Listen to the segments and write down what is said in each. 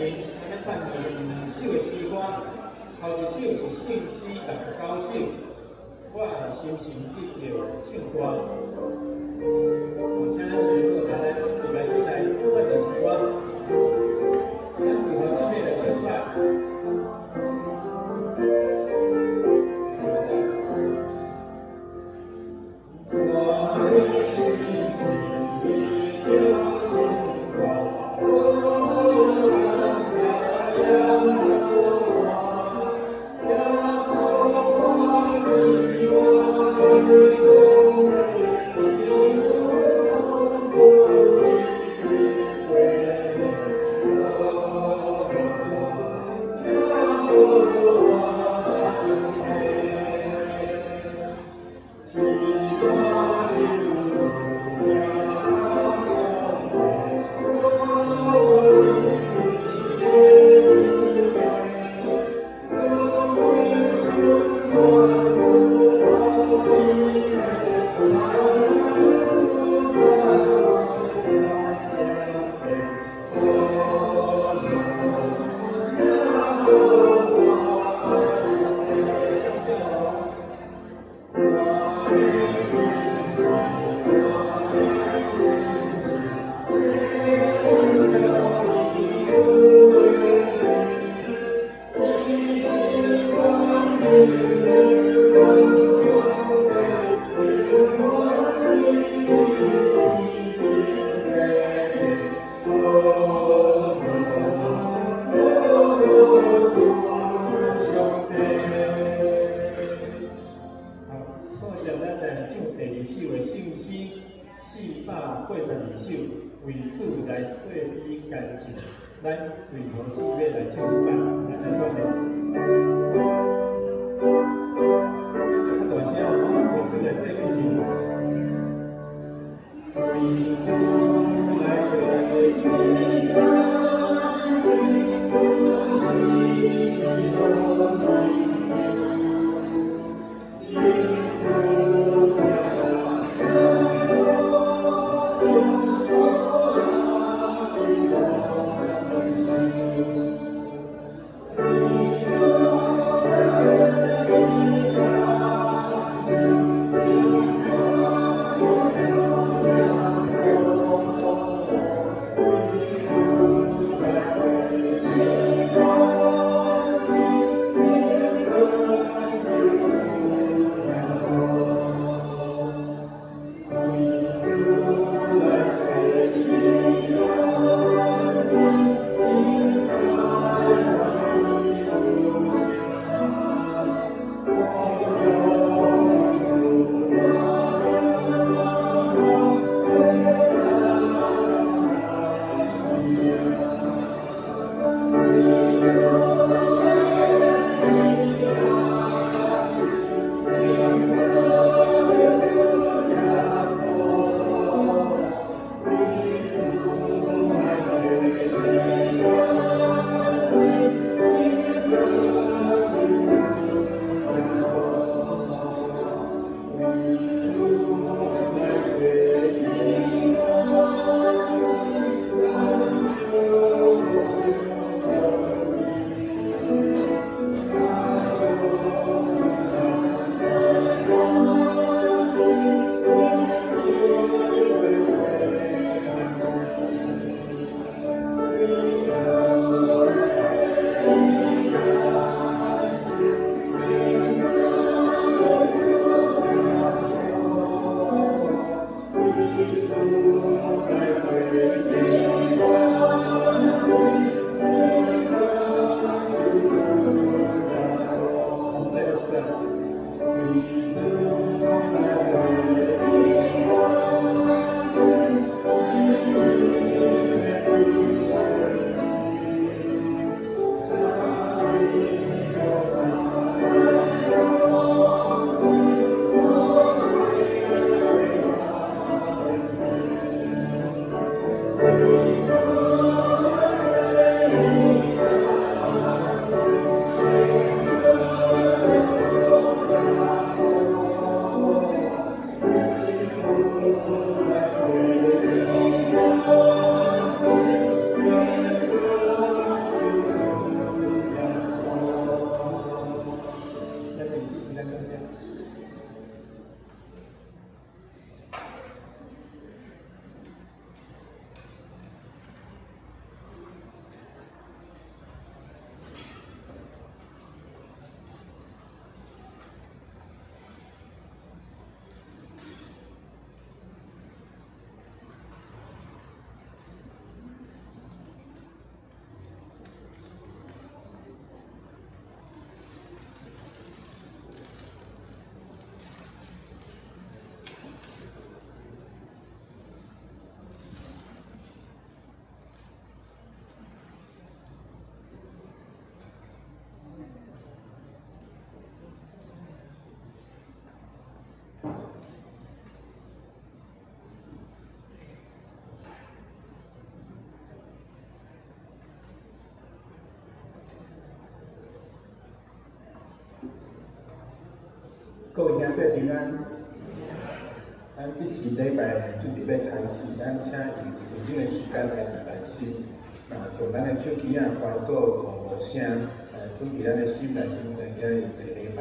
面，咱要唱兩首的詩歌，頭一首是聖詩69首，我的心情得著唱歌。請咱全部來來時間進來，我的詩歌，咱最後這擺來唱出來。我的心情得著唱歌，感謝耶和華，耶和華是我的上帝，永不離耶和華，耶和華是慈愛的主耶上帝，作你的慈悲，赐福赐福的常出耶和華是我的心情，我的心情，得著你的是真的感謝永遠耶和華主上帝。好，首先咱來唱第二首的聖詩482首，為主來做比乾淨。咱最後姊妹來唱一擺，咱來講咧。較大聲哦，為主來做乾淨。為主來做比乾淨，是因此耶和華的心。為主來做比乾淨，永遠為平安。咱這是禮拜準備欲開始，咱請用一分鐘的時間來靜來心，啊，將咱的手機仔關做無聲，來準備咱的心來準備今日的禮拜。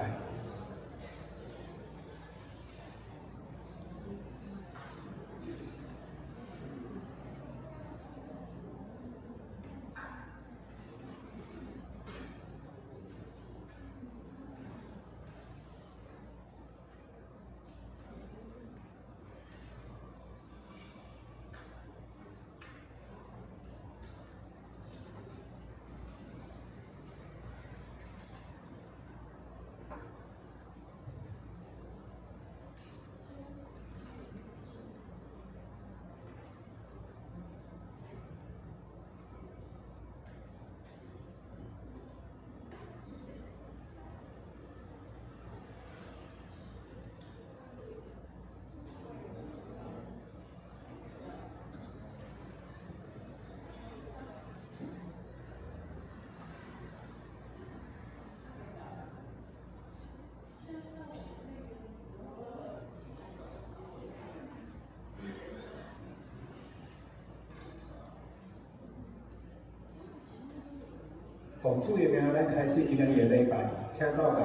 奉主的名，咱開始今仔日的禮拜，請奏樂。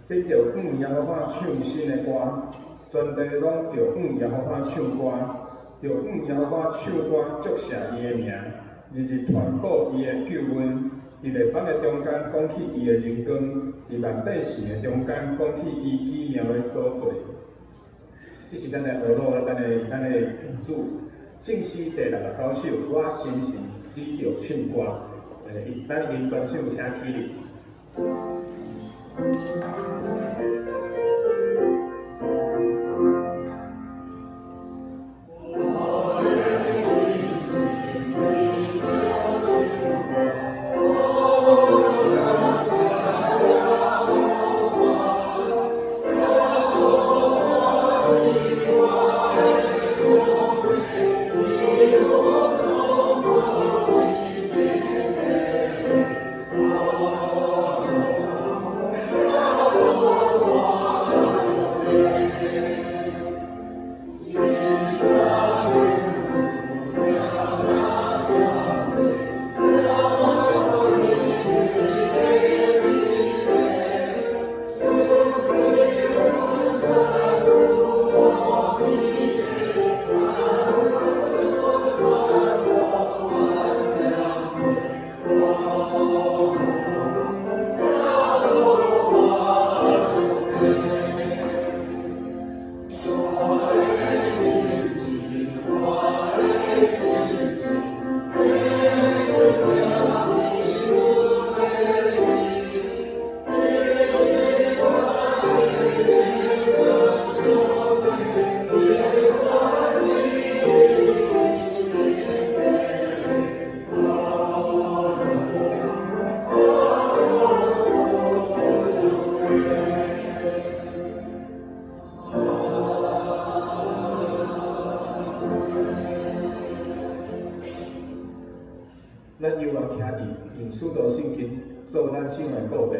你著向耶和華唱新的歌，全地攏著向耶和華唱歌，著向耶和華唱歌，祝謝伊的名，日日傳布伊的救恩。佇列邦的中間講起伊的榮光，佇萬百姓的中間講起伊奇妙的所做。這是咱的學老，咱的主，聖詩第69首，我深信你著唱歌。咱已經全首請起立。 我。做咱生命顧別。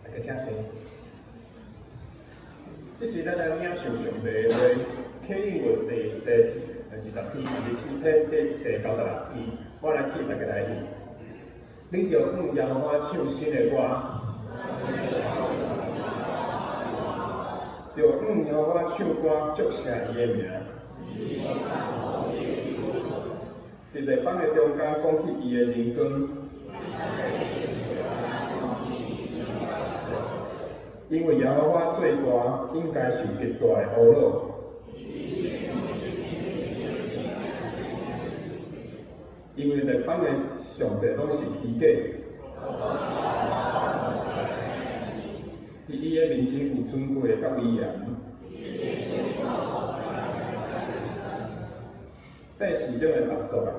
大家請坐。這是咱來領受上帝的話，啟應文第20篇24篇第96篇，我來替大家來念。你著向耶和華唱新的歌，著向耶和華唱歌，祝謝伊的名。佇列邦的中間講起伊的榮光，因為耶和華最大，應該受極大的侮辱。因為列邦的上帝攏是虛假，佇伊的面前有尊貴佮威嚴。百姓中的百族啊，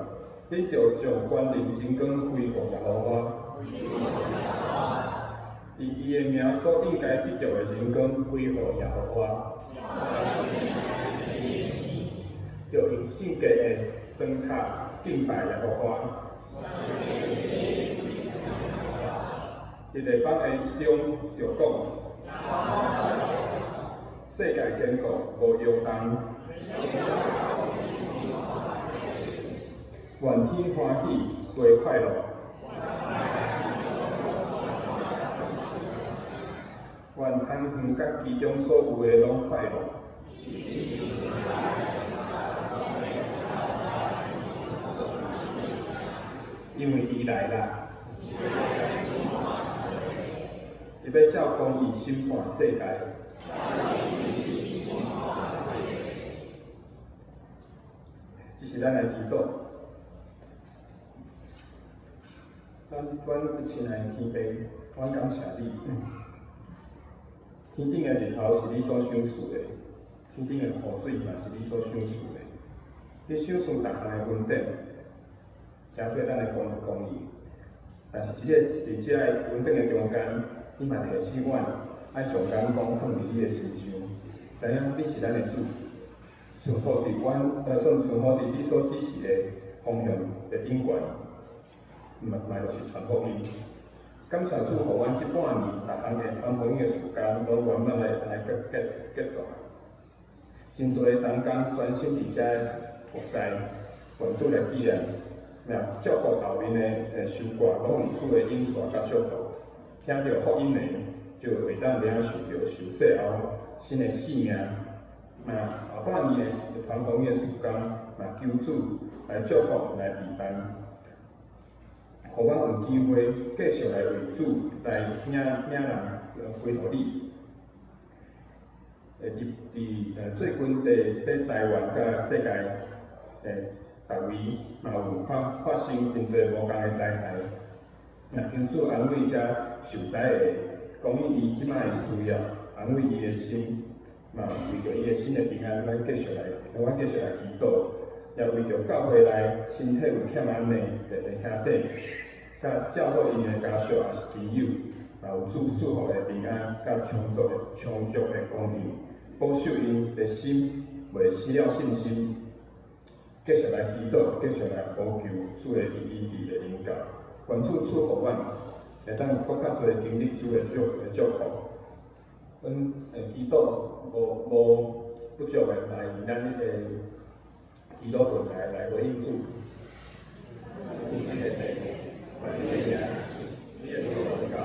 恁著將權能榮光歸予耶和華。佇伊的名所應該得著的榮光歸予耶和華。著用聖潔的燈塔敬拜耶和華。佇列邦的中著講，世界堅固無搖動。願天歡喜，地快樂。願田園佮其中所有的攏快樂。因為伊來啦，伊欲照公義審判世界。這是咱來祈禱。咱阮親愛的天父，阮感謝你。天頂的日頭是你所賞賜的，天頂的雨水嘛是你所賞賜的。你賞賜逐項的恩典，誠做咱的公義。但是這個佇這个恩典的中間，你嘛提醒阮愛將眼光放佇你的身上，知影你是咱的主，順服佇阮，順服佇你所指示的方向的頂懸，嘛嘛就是傳福音。感謝主，予阮這半年逐項的傳福音的時間，攏圓滿的來結束。真濟同工專心佇遮服侍，願主來紀念，也祝福後面的收割，攏有主的引帶佮祝福。聽著福音的，就會當領受著受洗後新的生命。嘛後半年的傳福音的時間，嘛求主來祝福來陪伴，予阮有機會繼續來為主來領人歸予你。佇最近佇台灣佮世界逐位嘛有發生真濟無仝的災害，若求主安慰遮受災的，講伊這擺的需要，安慰伊的心，嘛為著伊的心的平安，咱繼續來祈禱，也為著教會內身體有欠安的兄弟，佮照顧𪜶的家屬抑是親友，嘛有主賜福的平安，佮充足的供應，保守𪜶的心袂失了信心。繼續來祈禱，繼續來呼求主的醫治的臨到，願主賜福阮，會當閣較濟經歷主的祝福。阮會祈禱無不足的來用咱彼個祈禱文來回應主。你的父，你的名，你的國臨到，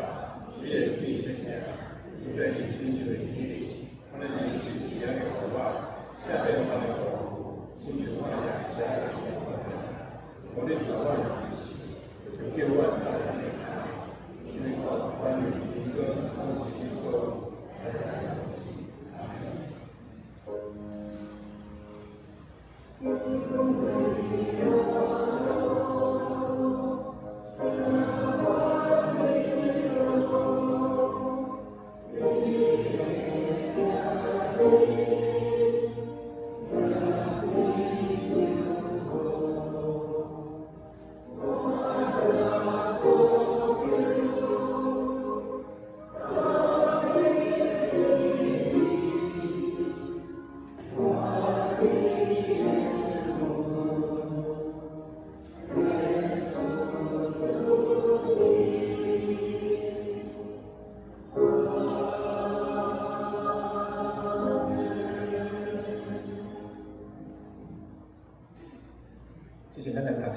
你的旨意實行，天頂親像佇地，阮的飲食今仔日予阮，赦免阮的過錯，親像阮也赦免阮的。無你帶阮，就叫阮來，因為國權榮光攏是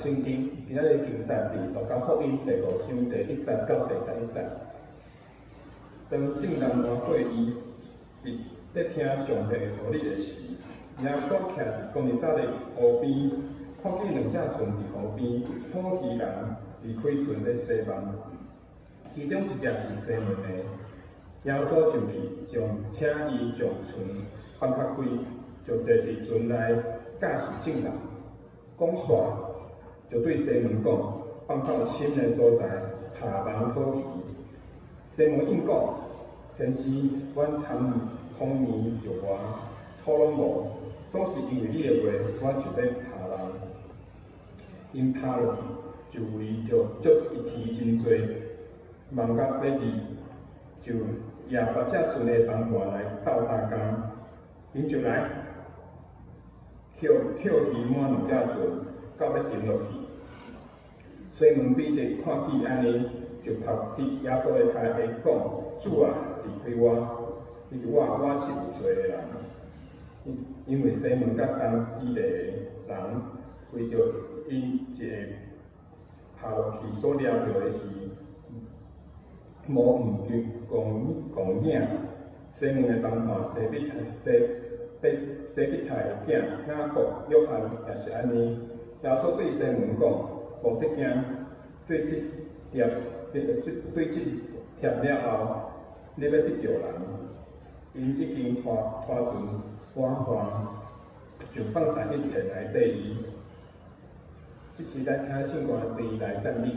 聖經，今仔日經節佇路加福音第五章第一節到第11節。當眾人瞞過伊，佇咧聽上帝的道理的時，耶穌徛佇歌尼撒勒湖邊，看見兩隻船佇湖邊，討魚人離開船咧洗網。其中一隻是西門的，耶穌就去將請伊將船放較開，就坐佇船內教示眾人。講煞，就對西門講：放到深的所在，下網討魚。西門應講：先生，阮通暝著外，草攏無，總是因為你的話，我就欲下網。𪜶拍落去，就為著捉魚真濟，忙甲欲離，就邀別隻船的同伴來鬥相共，𪜶就來，抾魚滿兩隻船，到欲沉落去。西門彼得看見按呢，就伏佇耶穌的跤下講：主啊，離開我，因為我是有罪的人。因為西門佮同伊的人為著𪜶一下拍落去所掠著的魚，無毋去戇戇囝。西門的同伴西庇太西庇西庇太的囝雅各、約翰也是按呢。耶穌對西門講：無得驚，對這帖了後，你欲得著人。𪜶已經拖拖船倚岸，就放捒一切來綴伊。這時，咱請聖歌隊來讚美。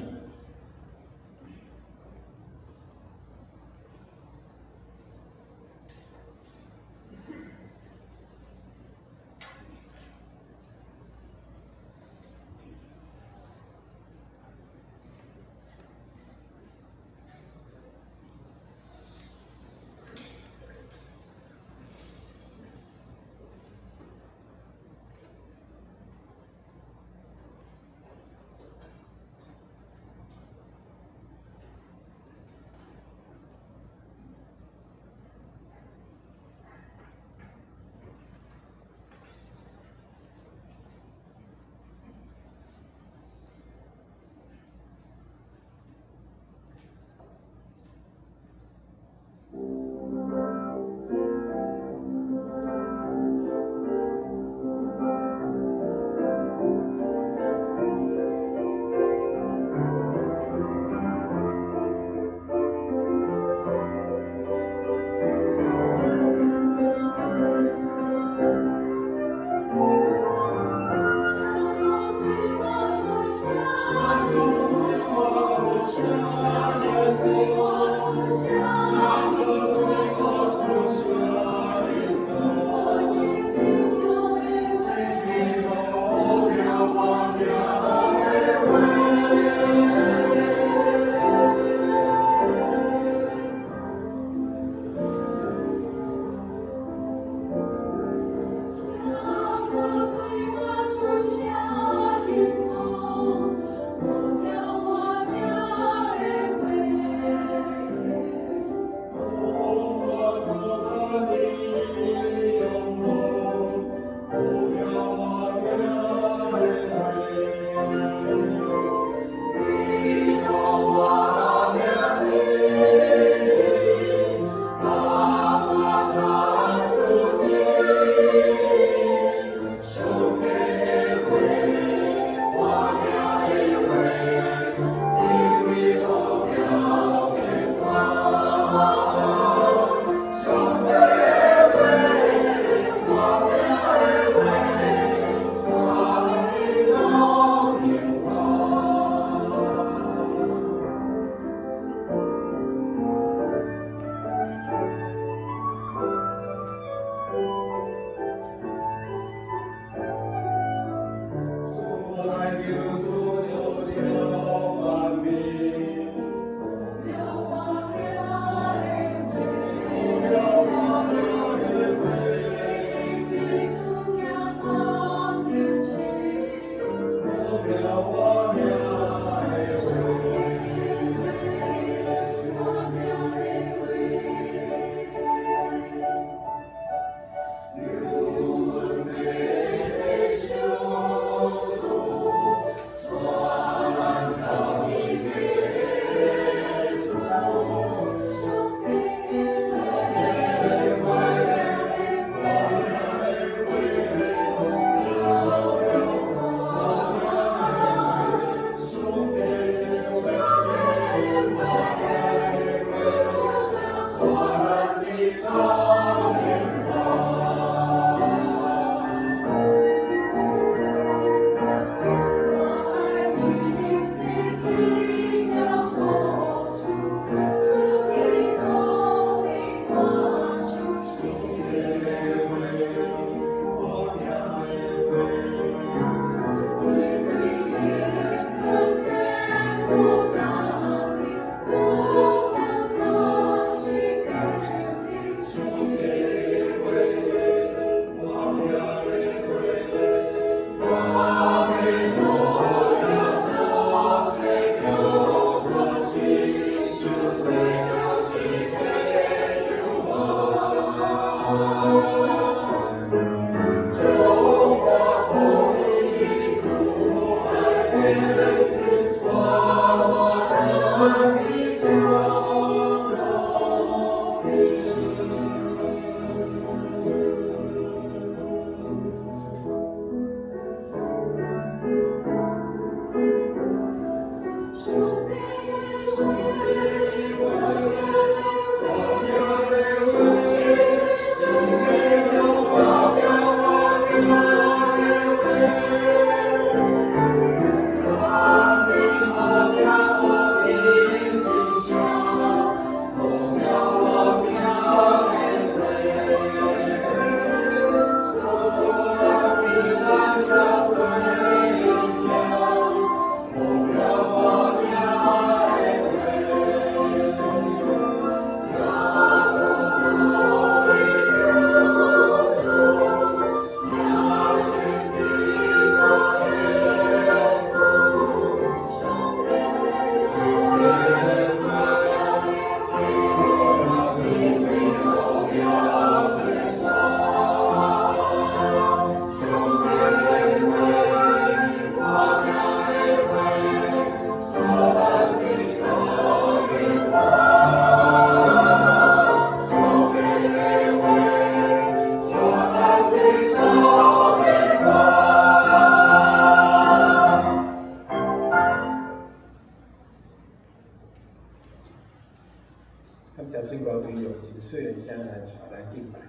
來帶咱敬拜。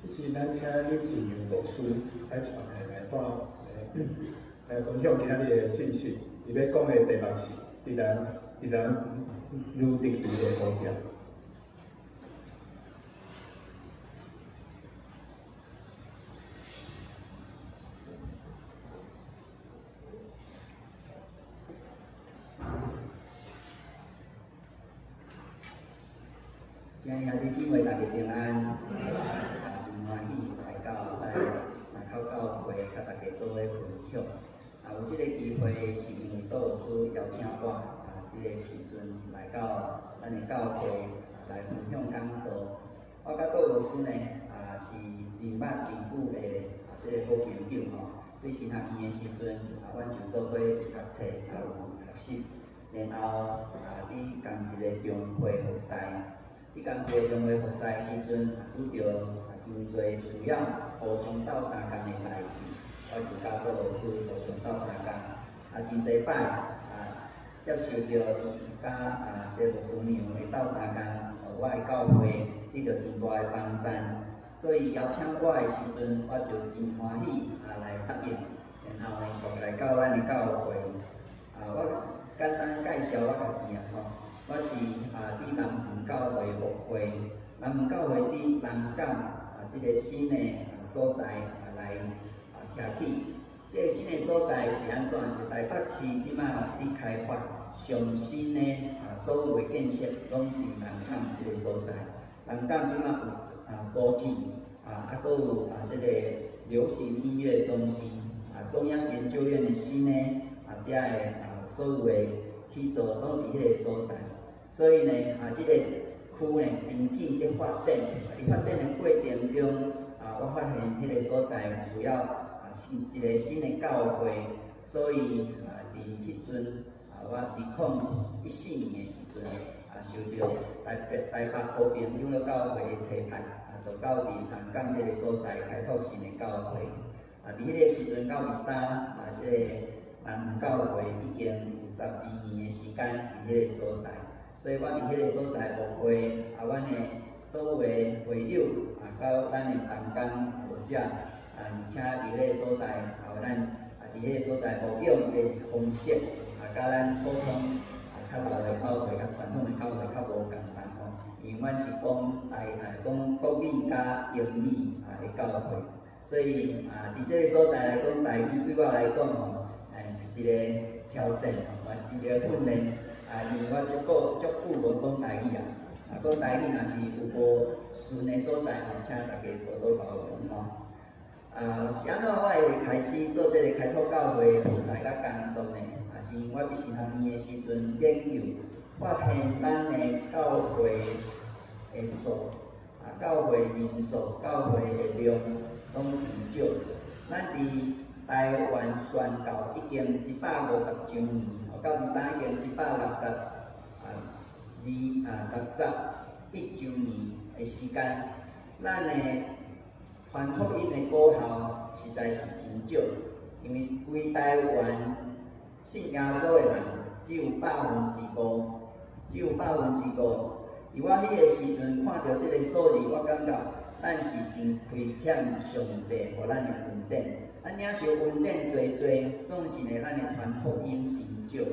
這是咱請呂志陽牧師來帶來帶來分享今仔日的信息。伊欲講的題目是：敵人敵人如直魚的呼叫。親愛兄弟姊妹，大家平安。啊，真歡喜來到咱林口教會，佮大家做伙分享。啊，有這个機會，是因為杜老師邀請我啊，這个時陣來到咱的教會來分享講道。我佮杜老師呢，啊是認捌真久的啊，這个好朋友吼。對神學院的時陣，啊，阮就做伙讀冊，也有學習。然後啊，佇仝一个中會服侍，佇仝一个中會服侍的時陣，拄著啊真濟需要互相鬥相共的代誌，我就佮杜老師互相鬥相共，啊真濟擺啊接受著伊佮啊這个牧師娘的鬥相共，予我的教會得著真大的幫贊。所以邀請我的時陣，我就真歡喜啊來答應，然後呢，就來到咱的教會。啊，我簡單介紹我家己啊吼，我是啊佇南園教會牧會，南園教會佇南港啊這个新的所在啊來啊徛起。這个新的所在是按怎？是台北市這馬佇開發上新的啊所有的建設，攏佇南港這个所在。南港這馬有啊高鐵啊，啊閣有啊這个流行音樂中心啊，中央研究院的新的啊遮的啊所有的起造攏佇彼个所在，所以呢啊這个區呢真緊咧發展，佇發展的過程中啊，我發現彼个所在需要啊新一个新的教會，所以啊佇彼陣啊我2014年的時陣啊受著台北台北和平長老教會的差派啊，就到佇南港這个所在開拓新的教會。啊，佇彼个時陣到佇今啊，這个南教會已經有12年的時間佇彼个所在，所以我佇彼個所在牧會啊，阮的所有的會友啊，佮咱的同工牧者啊，而且佇彼個所在啊，咱啊佇彼個所在牧養的方式啊，佮咱普通啊較老的教會、較傳統的教會較無仝款吼，因為阮是講台啊講國語佮英語啊的教會，所以啊，佇這个所在來講台語對我來講吼，是一個挑戰，嘛是一個訓練啊，因為我足久足久無講台語啊，啊講台語若是有無順的所在吼，請大家多多包容吼。啊，是按怎我會開始做這個開拓教會服侍佮工作呢？啊，是因為我佇神學院的時陣研究，發現咱的教會的數，啊，教會人數、教會的量攏真少。咱佇台灣宣教已經150周年，到佇今已經161啊二啊61周年的時間，咱的傳福音的果效實在是真少，因為規台灣信耶穌的人只有5%，只有5%。而我彼个時陣看著這个數字，我感覺咱是真虧欠上帝予咱的恩典。咱領受恩典濟濟，總是呢，咱的傳福音真少。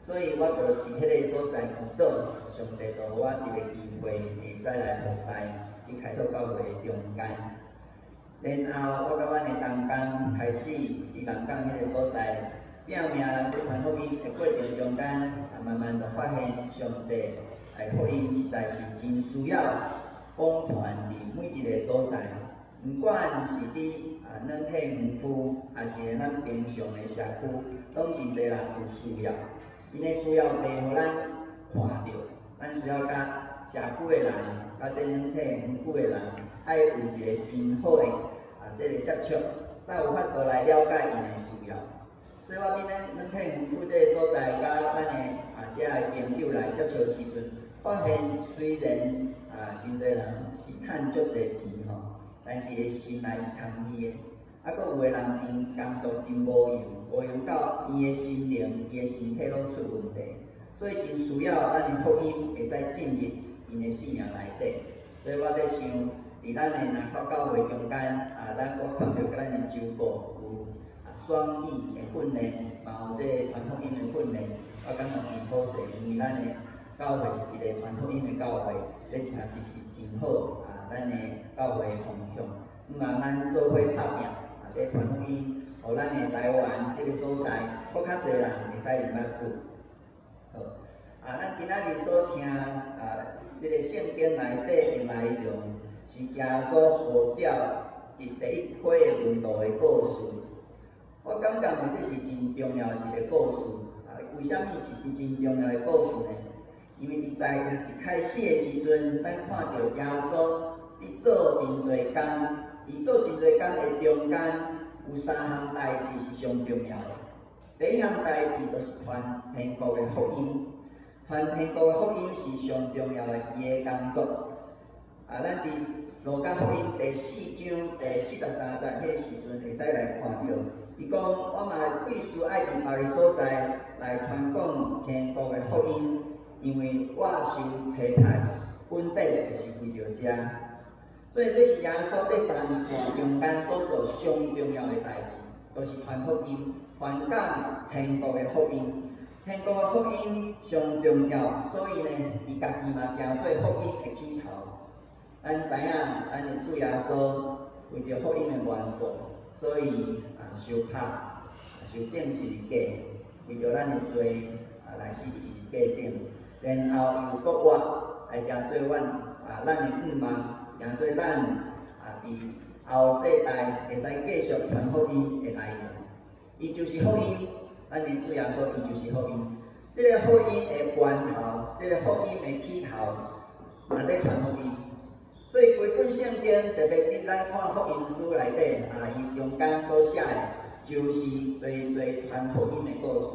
所以我就佇彼个所在祈禱，上帝就予我一个機會，會使來服侍佇開拓教會的中間。然後我佮阮的同工開始佇南港彼個所在拼命去傳福音的過程中間，啊，慢慢就發現上帝的福音實在是真需要廣傳佇每一個所在，毋管是佇啊軟體園區，抑是咱平常的社區，攏真濟人有需要。𪜶的需要袂予咱看著，咱需要佮社區的人，佮這軟體園區的人，愛有一個真好的啊，這個接觸，才有法度來了解𪜶的需要。所以我佇咱軟體園區這个所在，佮咱的啊遮的朋友來接觸的時陣，發現雖然啊真濟人是趁足濟錢吼，但是伊心內是空虛的。啊，閣有的人真工作真無閒，無閒到伊的心靈、伊的身體攏出問題，所以真需要咱的福音會使進入𪜶的生命內底。所以我咧想，佇咱的林口教會中間，啊，咱我看著咱的周報有啊雙語的訓練，嘛有這個傳福音的訓練，我感覺真可惜，因為咱的教會是一個傳福音的教會，這誠實是真好啊，咱的教會的方向。希望咱做伙拍拚，啊，這傳福音，予咱的台灣這個所在，閣較濟人會使認捌主。好，啊，咱今仔日所聽啊，這個聖經內底的內容，是耶穌呼召佇第一批的門徒的故事。我感覺呢，這是真重要的一個故事。啊，為啥物是真重要的故事呢？因為佇在一開始的時陣，咱看著耶穌佇做真濟工，伊做真濟工的中間，有三項代誌是上重要的。第一項代誌就是傳天國的福音，傳天國的福音是上重要的伊的工作。啊，咱佇路加福音第四章第四十三節彼個時陣，會使來看著，伊講我嘛必須愛佇別个所在來傳講天國的福音，因為我受差派，本底就是為著這。所以這是耶穌佇三年半中間所做上重要的代誌，就是傳福音、傳講天國的福音。天國的福音上重要，所以呢，伊家己嘛成做福音的起頭。咱知影，咱的主耶穌為著福音的緣故，所以啊受拍、受釘十字架，為著咱的罪啊來死佇十字架頂，然後又復活來成做阮啊咱的盼望，成做咱啊佇後世代會使繼續傳福音的來源。伊就是福音，咱的主耶穌伊就是福音。這個福音的源頭，這個福音的起頭，嘛咧傳福音。所以規本聖經，特別佇咱看福音書內底，啊，伊中間所寫的，就是濟濟傳福音的故事。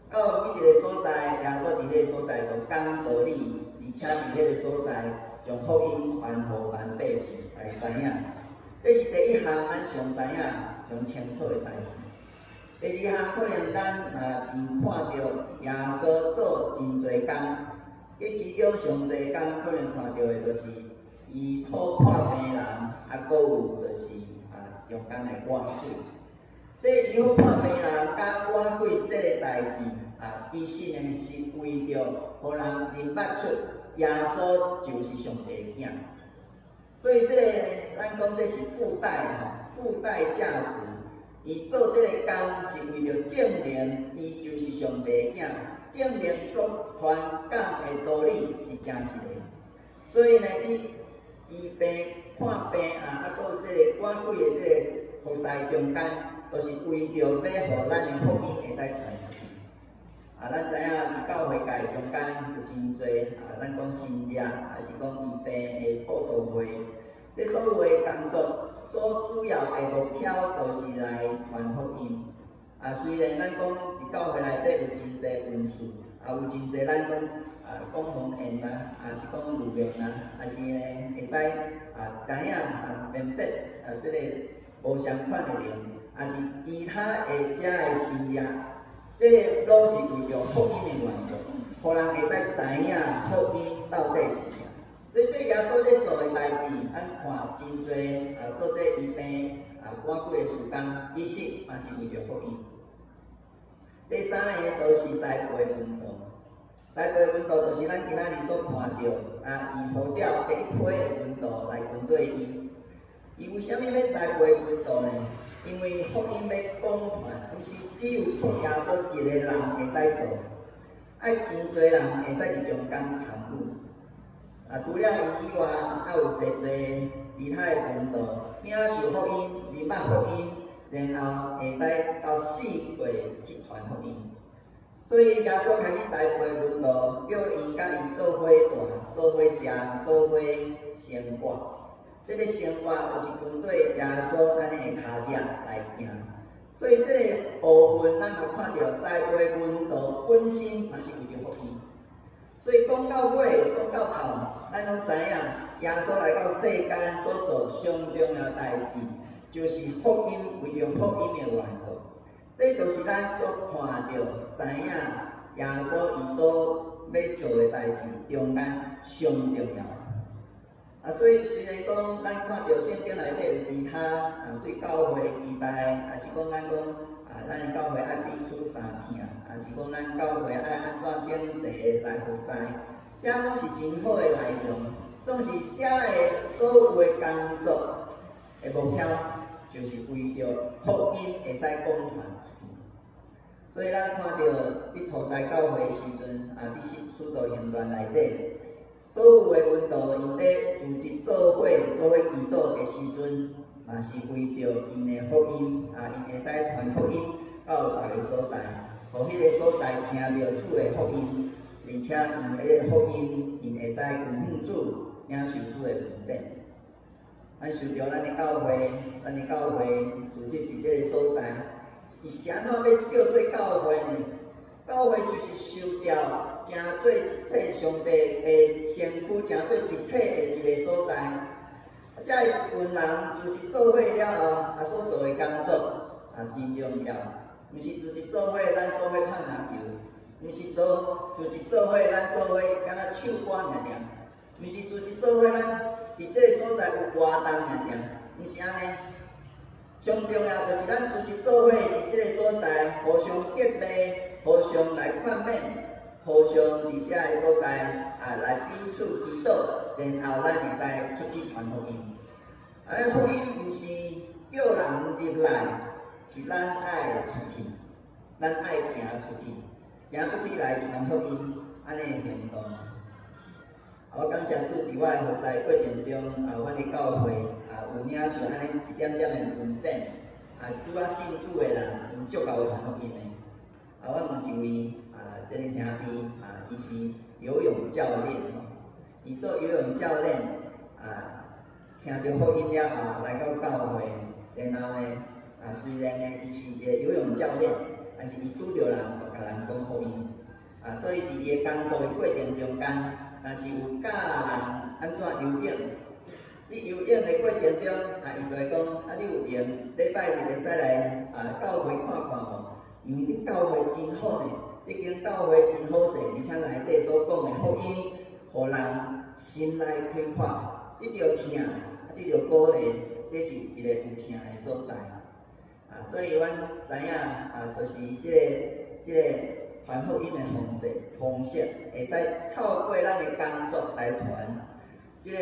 到每一個所在，耶穌佇彼個所在就講道理，而且佇彼個所在將福音傳予萬百姓來知影。這是第一項，咱上知影、上清楚的代誌。第二項，可能咱嘛真看著耶穌做真濟工，佇其中上濟工可能看著的，就是醫好破病人，啊，閣有就是啊，中間的趕鬼。這醫好破病人佮趕鬼這個代誌啊，其實呢是為著予人認捌出耶穌就是上帝的囝。所以這個咱講這是附帶吼，附帶價值。伊做這個工是為著證明伊就是上帝的囝，證明所傳講的道理是真實的。所以呢，佇醫病、看病啊，啊，閣有這個趕鬼的這個服侍中間，都是為著欲予咱的福音會使傳出去。啊，咱知影佇教會界中間有真濟啊，咱講神職，還是講醫病的佈道會，這所有的工作，所主要的目標，就是來傳福音。啊，雖然咱講佇教會內底有真濟文士，啊，有真濟咱講啊講方言啊，還是講預言啊，還是呢會使啊知影啊辨別啊這個無相款的靈，還是其他的遮的神蹟，這個攏是為著福音的緣故，予人會使知影福音到底是啥。所以這耶穌咧做的代誌，咱看真濟啊做這醫病啊趕鬼的事工，其實嘛是為著福音。第三个就是栽培門徒，栽培門徒就是咱今仔日所看著啊，伊呼召第一批的門徒來跟綴伊。伊為啥物欲栽培門徒呢？因為福音欲廣傳，毋是只有靠耶穌一個人會使做，愛真濟人會使佇中間參與。啊，除了伊以外，還有濟濟其他的門徒，領受福音、認捌福音，然後會使到四界去傳福音。所以耶穌開始栽培門徒，叫𪜶佮伊做伙住、做伙食、做伙生活。這個生活就是跟綴耶穌按呢的跤跡來行。所以這個部分，咱也看著栽培門徒本身嘛是為著福音。所以講到尾，講到頭，咱攏知影，耶穌來到世間所做上重要代誌，就是福音，為著福音的緣故。這就是咱所看著、知影耶穌伊所欲做的代誌中間上重要。啊，所以雖然講咱看著聖經內底有其他啊對教會的期待，抑是講咱講啊，咱的教會愛彼此相疼，抑是講咱教會愛按怎整齊來服侍，這攏是真好的內容。總是這个所有的工作的目標，就是為著福音會使廣傳出去。所以咱看著佇初代教會的時陣，啊，佇使徒行傳內底，所有的門徒𪜶咧組織做伙做伙祈禱的時陣，嘛是為著𪜶的福音，啊，𪜶會使傳福音到別个所在，予彼个所在聽著主的福音，而且因為彼个福音，𪜶會使歸向主，領受主的恩典。咱受著咱的教會，咱的教會組織佇這个所在，伊是按怎欲叫做教會呢？教會就是受召成做一體上帝的身軀，成做一體的一个所在。遮一群人組織做伙了後，啊所做的工作也是真重要。毋是組織做伙，咱做伙拍籃球；毋是做組織做伙，咱做伙敢若唱歌爾爾；毋是組織做伙，咱佇這个所在有活動爾爾，毋是按呢。上重要就是咱組織做伙佇這个所在，互相激勵，互相來勸勉，互相佇這个所在啊來彼此祈禱，然後咱會使出去傳福音。啊，福音毋是叫人入來，是咱愛出去，咱愛行出去，行出去來傳福音，按呢行動。啊，我感謝主，佇我的服侍過程中，啊，阮的教會啊有領受按呢一點點的恩典。啊，拄仔信主的人，𪜶足𠢕傳福音的。啊，我問一位啊，這个兄弟啊，伊是游泳教練吼，伊做游泳教練啊，聽著福音了後來到教會，然後呢，啊，雖然呢，伊是一个游泳教練，但是伊拄著人就共人講福音。啊，所以佇伊的工作的過程中間，若是有教人按怎游泳，佇游泳的過程中，啊，伊就會講，啊，你有閒禮拜日會使來啊教會看看無？因為佇教會真好呢，這間教會真好勢，而且內底所講的福音，予人心內開闊，得著疼，啊，得著鼓勵，這是一个有疼的所在。啊，所以阮知影啊，就是這个傳福音的方式，會使透過咱的工作來傳。這个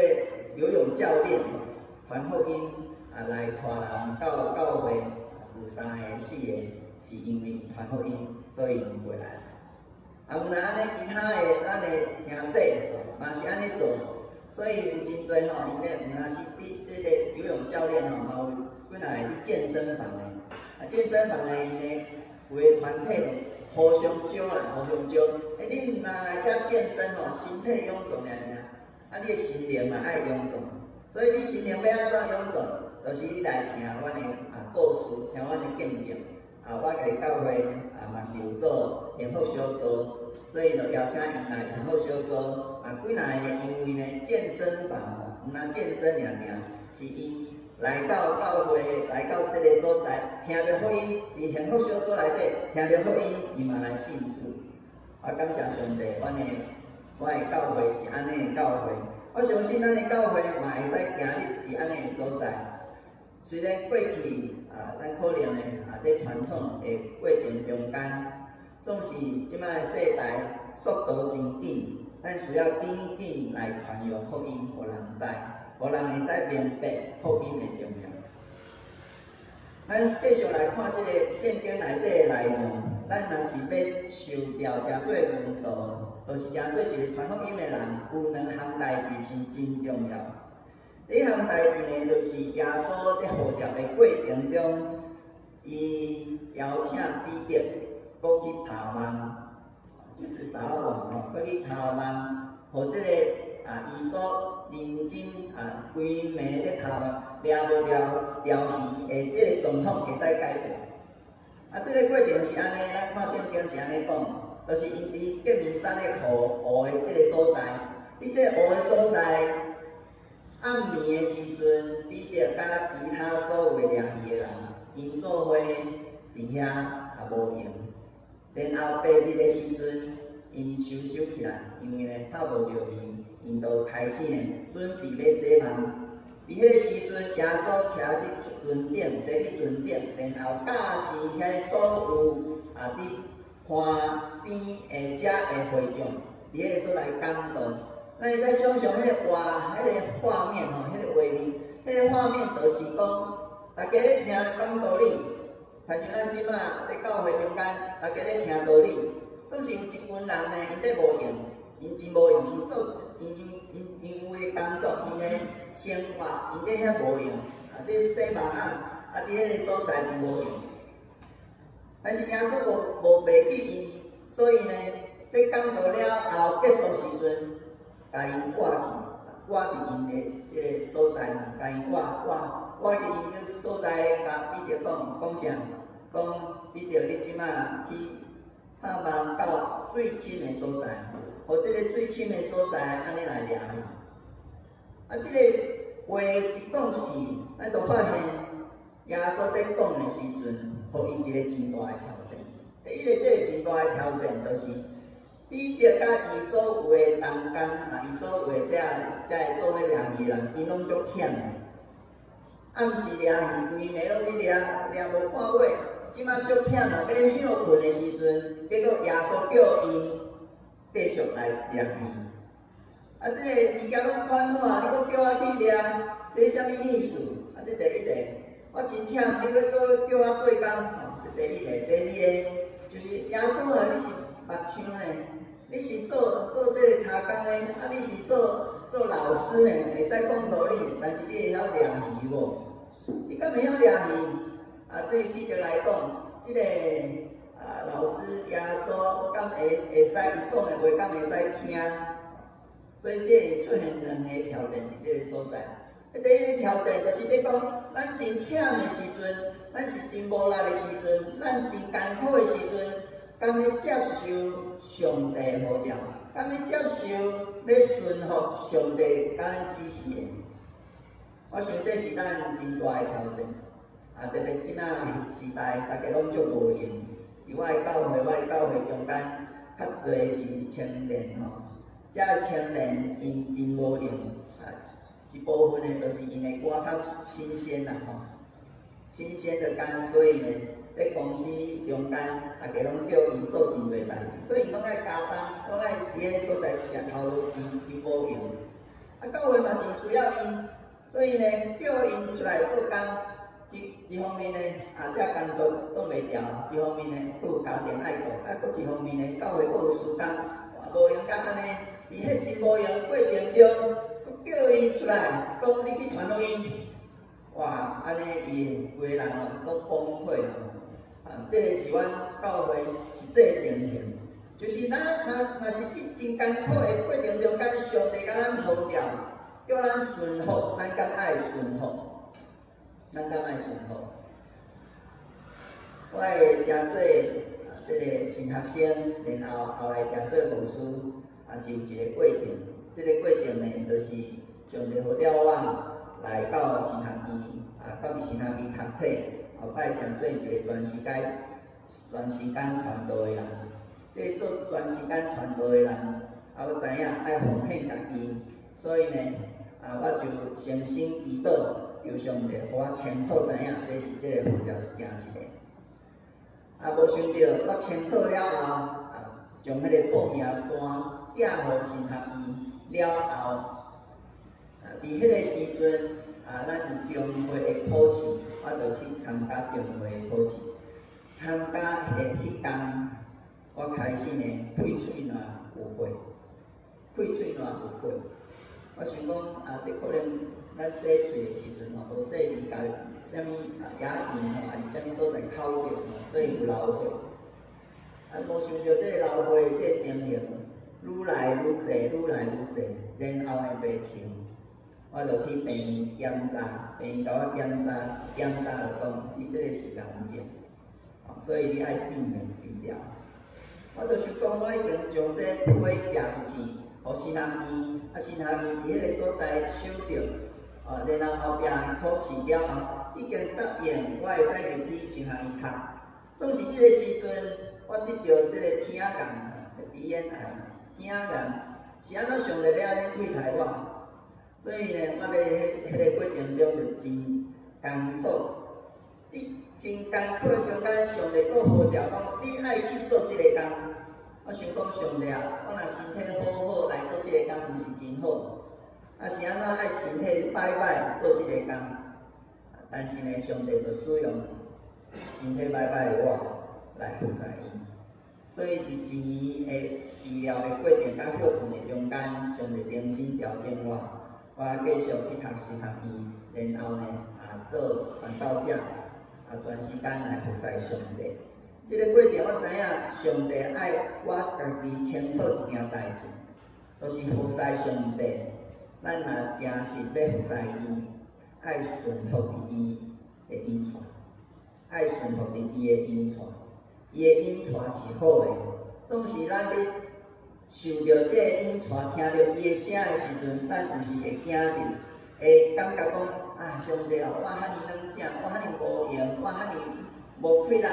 游泳教練傳福音啊，來帶人到教會，有三个、四个，是因為傳福音，所以𪜶過來。啊，有若按呢，其他的咱的兄弟嘛是按呢做，所以有真濟吼，𪜶咧毋若是佇這个游泳教練吼，嘛有幾若個佇健身房的，啊，健身房的𪜶咧有的團體互相招啦，互相招。欸，你毋若來遐健身吼，身體臃腫爾爾，啊，你的心靈嘛愛臃腫。所以你心靈欲按怎臃腫，就是你來聽阮的啊故事，聽阮的見證。啊，我家己教會啊嘛是有做幸福小組，所以就邀請𪜶來幸福小組。啊，幾若个因為呢健身房吼，毋若健身爾爾，是𪜶來到教會，來到這个所在，聽著福音，佇幸福小組內底聽著福音，伊嘛來信主。我感謝上帝，阮的教會是按呢的教會。我相信咱的教會嘛會使行入佇按呢的所在。雖然過去啊，咱可能呢啊，佇傳統的過程中間，總是這擺的世代速度真緊，咱需要緊緊來傳揚福音，予人知，予人會使明白福音的重要。咱繼續來看這个聖經內底的內容，咱若是欲受召成做門徒，就是成做一个傳福音的人，有兩項代誌是真重要。第一項代誌呢，就是耶穌佇呼召的過程中，伊邀請彼得閣去拋網，就是撒網吼，閣去拋網，予這个啊，伊所認真啊，規暝咧拋網，掠無著一條魚的這个狀況會使改變。啊，這个過程是按呢，咱看聖經是按呢講，就是𪜶佇革尼撒勒湖湖的這个所在，佇這个湖的所在。暗暝的時陣，彼得佮其他所有掠魚的人，𪜶做伙佇遐也無閒。然後白日的時陣，𪜶收收起來，因為呢拍無著魚，𪜶就開始呢準備欲洗網。佇彼個時陣，耶穌徛佇船頂，坐佇船頂，然後教示遐所有啊佇岸邊的遮的會眾，佇彼個所在講道。咱會使想像彼個畫，彼個畫面吼，彼個畫面，彼個畫面就是講，大家咧聽講道理，親像咱這馬佇教會中間，大家咧聽道理，總是有一群人呢，𪜶咧無閒，𪜶真無閒，𪜶做，𪜶𪜶𪜶有的工作，𪜶的生活，𪜶佇遐無閒，啊，佇洗網仔，啊，佇彼個所在真無閒。但是耶穌無袂記𪜶，所以呢，佇講道了後結束時陣，共𪜶倚去，倚佇𪜶的這個所在，共𪜶倚倚倚佇𪜶的所在，共彼得講講啥？講彼得，你這馬去拍網到水深的所在，予這個水深的所在按呢來掠魚。啊，這個話一講出去，咱就發現耶穌佇講的時陣，予伊一個真大的挑戰。第一個，這個真大的挑戰就是彼得佮伊所有的同工啊，伊所有的遮遮个做伙掠魚的人，𪜶攏足忝的。暗時掠魚，規暝攏咧掠，掠無半尾。這馬足忝啊，欲歇睏的時陣，結果耶穌叫𪜶繼續來掠魚。啊，這個物件攏款好啊，你閣叫我去掠，這啥物意思？啊，這第一個，我真忝，你閣閣叫我做工，吼，這第一個。第二個，就是耶穌啊，你是木匠呢，你是做做這個柴工的，啊，你是做做老師呢，會使講道理，但是你會曉掠魚無？你敢會曉掠魚？啊，對彼得來講，這個啊老師耶穌敢會會使伊講的話，敢會使聽？所以這會出現兩個挑戰佇這個所在。第一個挑戰就是咧講，咱真忝的時陣，咱是真無力的時陣，咱真艱苦的時陣，敢欲接受上帝的呼召？敢欲接受欲順服上帝共咱指示的？我想這是咱真大的挑戰。啊，特別這馬時代，大家攏足無閒。佇我的教會，我的教會中間，較濟是青年吼。這青年𪜶真無閒啊，一部分的，就是𪜶的肝較新鮮啦吼，新鮮的肝，所以呢，佇公司中間，大家攏叫𪜶做真濟代誌，所以𪜶攏愛加班，攏愛佇彼所在食頭路，真真無閒。啊，教會嘛真需要𪜶，所以呢，叫𪜶出來做工，一一方面呢，啊，這工作擋袂牢；一方面呢，閣有家庭愛顧，啊，閣一方面呢，教會閣有事工，哇，無閒到按呢。佇彼真無閒過程中，閣叫伊出來，講你去傳福音，哇！按呢伊規个人哦，攏崩潰啊！這個是阮教會實際情形，就是咱若若是佇真艱苦的過程中間，上帝共咱呼召，叫咱順服，咱敢愛順服？咱敢愛順服？我會誠做這個神學生，然後後來誠做牧師。也是有一個過程，這個過程呢，就是上帝呼召我來到神學院，啊，到佇神學院讀冊，後擺誠做一個全時間、全時間傳道的人。這個做全時間傳道的人，啊，我知影愛奉獻家己，所以呢，啊，我就誠心祈禱，求上帝予我清楚知影，這是這個呼召是誠實的。啊，無想著我清楚了後，啊，將彼個報名單寄予神學院了後，啊，佇彼個時陣，啊，咱有中會的考試，我就去參加中會的考試。參加的彼工，我開始呢，氣喙瀾有血，氣喙瀾有血。我想講啊，這可能咱洗喙的時陣吼，無細膩，共啥物啊牙齦吼，抑是啥物所在揩著吼，所以有流血。啊，無想著這個流血的這個情形，愈來愈濟，愈來愈濟，然後呢袂停。我就去病院檢查，病院共我檢查，一檢查就講，你這個是癌症，所以你愛進行治療。我就是講，我已經將這批寄出去，予神學院，啊，神學院佇彼個所在收著，哦，然後後壁考試了後，已經答應我會使入去神學院讀。總是這個時陣，我得著這個聽癌，鼻咽癌，聽癌，是按怎上帝欲按呢對待我？所以呢，我佇彼個過程中就真艱苦。佇真艱苦的中間，上帝閣呼召講：你愛去做這個工。我想講上帝啊，我若身體好好來做這個工，毋是真好？啊是按怎愛身體歹歹做這個工？但是呢，上帝就使用身體歹歹的我來服侍伊。所以佇一年的治療的過程佮歇睏的中間，上帝重新調整我，我繼續去讀神學院，然後呢，啊做傳道者，啊全時間來服侍上帝。這個過程我知影，上帝愛我家己清楚一件代誌，就是服侍上帝。咱若誠實欲服侍伊，愛順服佇伊的引帶，愛順服佇伊的引帶。伊的引帶是好的，總是咱佇受著這个引帶，聽著伊的聲的時陣，咱有時會驚著，會感覺講啊，上帝啊，我遐爾軟正，我遐爾無閒，我遐爾無氣力，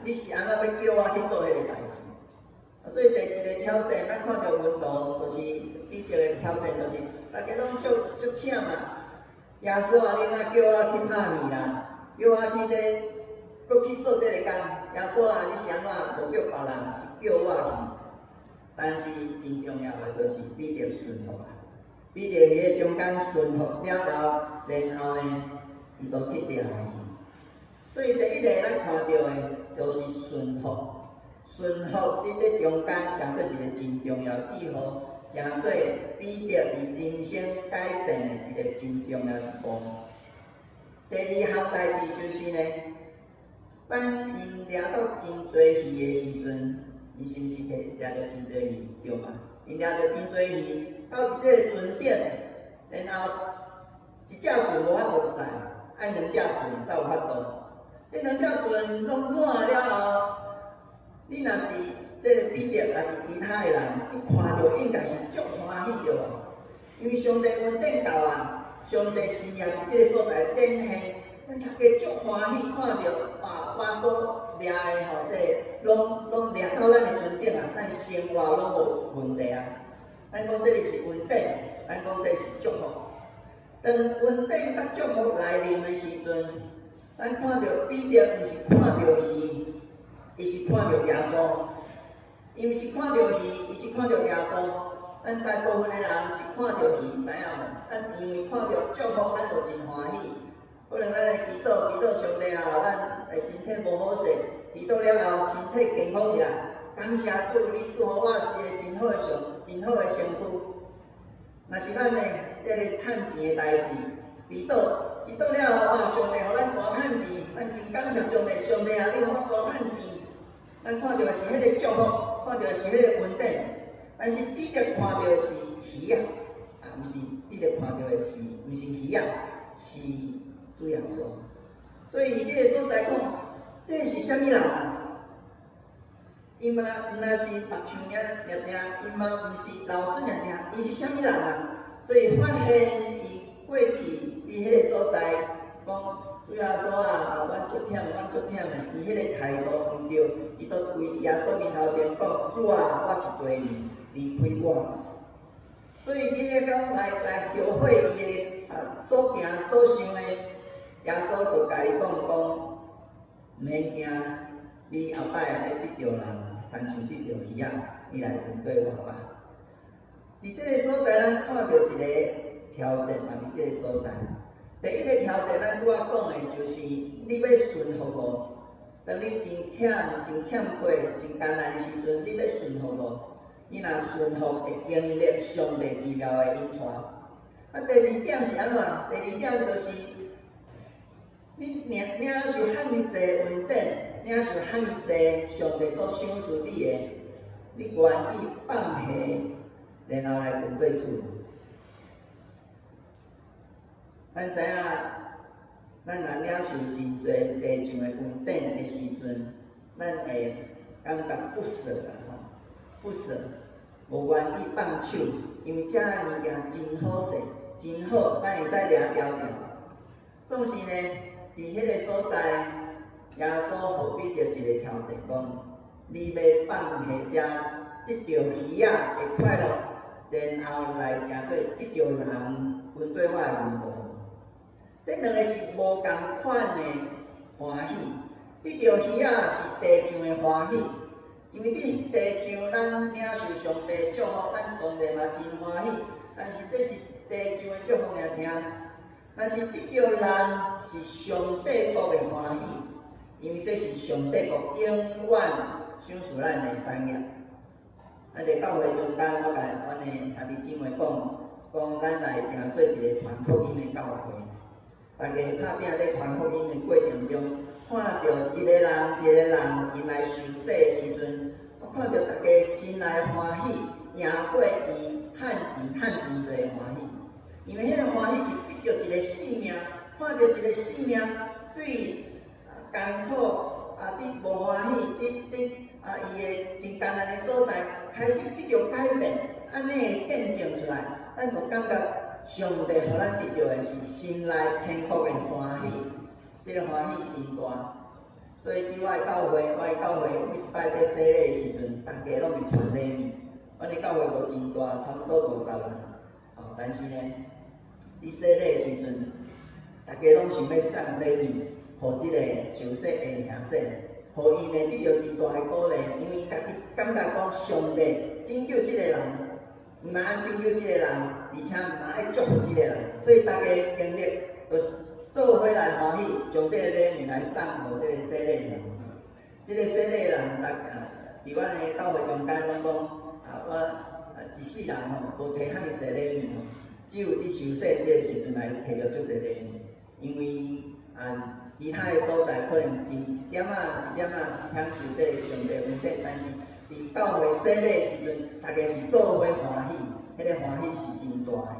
你是按怎欲叫我去做彼個代誌？所以第一个挑戰，咱看著門徒，就是彼得的挑戰，就是大家攏足足忝啊！耶穌啊，你若叫我去拍魚啦，叫我去這個，閣去做這個工。耶穌啊，你是按怎無叫別人，是叫我去？但是真重要的就是彼得順服啊！彼得佇個中間順服了後，然後呢，伊就去掠魚。所以第一个咱看著的，就是順服。順服佇這中間，成做一個真重要記號，成做彼得佇人生改變的一個真重要一步。第二項代誌就是呢，當𪜶掠到真濟魚的時陣，伊是毋是摕掠著真濟魚？對嗎？𪜶掠著真濟魚，到佇這个船頂，然後一隻船無法度載，愛兩隻船才有法度。這兩隻船攏滿了後，你若是這个彼得，抑是其他的人，你看著應該是足歡喜著無？因為上帝恩典到啊，上帝神業佇這个所在展現，咱大家足歡喜看著啊，我所掠的吼，這個攏攏掠到咱的船頂啊，咱生活攏無問題啊。咱講這个是恩典，咱講這是祝福。當恩典佮祝福來臨的時陣，咱看著彼得毋是看著魚，伊是看著耶穌。伊毋是看著魚，伊是看著耶穌。咱大部分的人是看著魚，知影無？咱因為看著祝福，咱就真歡喜。可能咱會祈禱，祈禱上帝啊，咱的身體無好勢，祈禱了後身體健康起來，感謝主，你賜予我是個真好的上，真好的身軀。若是咱的這个趁錢的代誌，祈禱，祈禱了後啊，上帝予咱大趁錢，咱真感謝上帝，上帝啊，你予我大趁錢。咱看著的是彼个祝福，看著的是彼个恩典，但是彼得看著的是魚仔，啊，毋是彼得看著的是，毋是魚仔，是主耶穌。所以佇這个所在講，這是啥物人啊？伊嘛毋若是木匠爾爾，伊嘛毋是老師爾爾，伊是啥物人啊？所以發現伊過去佇彼个所在講，主耶穌啊，阮足忝，阮足忝的，伊彼個態度毋對，伊都跪佇耶穌面頭前講：主啊，我是罪人，離開我。所以你咧講來來後悔伊的啊所行所想的，耶穌就共伊講講，毋免驚，你後擺欲得著人，親像得著魚仔，你來跟綴我吧。佇這个所在，咱看著一個挑戰嘛，佇這个所在。第一個挑戰，咱拄仔講的就是你欲順服無？當你真忝、真欠過、真艱難的時陣，你欲順服無？你若順服，會經歷上帝奇妙的引帶。啊，第二點是按怎？第二點就是你領領受遐爾濟恩典，領受遐爾濟上帝所賞賜你的，你願意放下，然後來跟綴主。咱知影，咱若領受真濟地上的恩典的時陣，咱會感覺不捨啦吼，不捨，無願意放手，因為這物件真好勢。真好，咱會使掠牢著。總是呢，佇彼个所在，耶穌予彼得一个挑戰，講：你欲放下這得著魚仔的快樂，然後來成做得著人跟綴我的門徒。這兩个是無仝款的歡喜。得著魚仔是地上的歡喜，因為佇地上咱領受上帝祝福，咱當然嘛真歡喜。但是這是地上的祝福爾聽。但是得著人是上帝國的歡喜，因為這是上帝國永遠賞賜咱的產業。啊，佇教會中間，我共阮的兄弟姊妹講，講咱來成做一个傳福音的教會。大家拍拚咧傳福音的過程中，看著一个人一个人𪜶來受洗的時陣，我看著大家心內歡喜，贏過伊趁錢趁真濟的歡喜。因為彼个歡喜是得著一个性命，看著一个性命對艱苦啊，佇無歡喜，佇佇啊伊的真艱難的所在，開始得著改變，按呢見證出來，咱就感覺上帝予咱得著的是心內天國的歡喜，這个歡喜真大。所以佇我的教會，我的教會每一擺佇洗禮的時陣，大家攏會傳禮物。阮的教會無真大，差不多50人，吼，但是呢，佇洗禮的時陣，大家攏想欲送禮物，予這个受洗的兄姊，予伊呢得著真大的鼓勵，因為家己感覺講上帝拯救這个人，毋但拯救這个人，而且嘛愛祝福這个人，所以大家經歷都是做伙來歡喜，將這个禮物來送予這个洗禮人。這个洗禮人，大家佇阮的教會中間，阮講啊，我啊一世人吼，無提遐爾濟禮物吼，只有佇受洗這个時陣來提著足濟禮物，因為啊，其他的所在可能真一點仔一點仔是享受這个上帝恩典，但是佇教會洗禮的時陣，大家是做伙歡喜，彼个歡喜是真大的。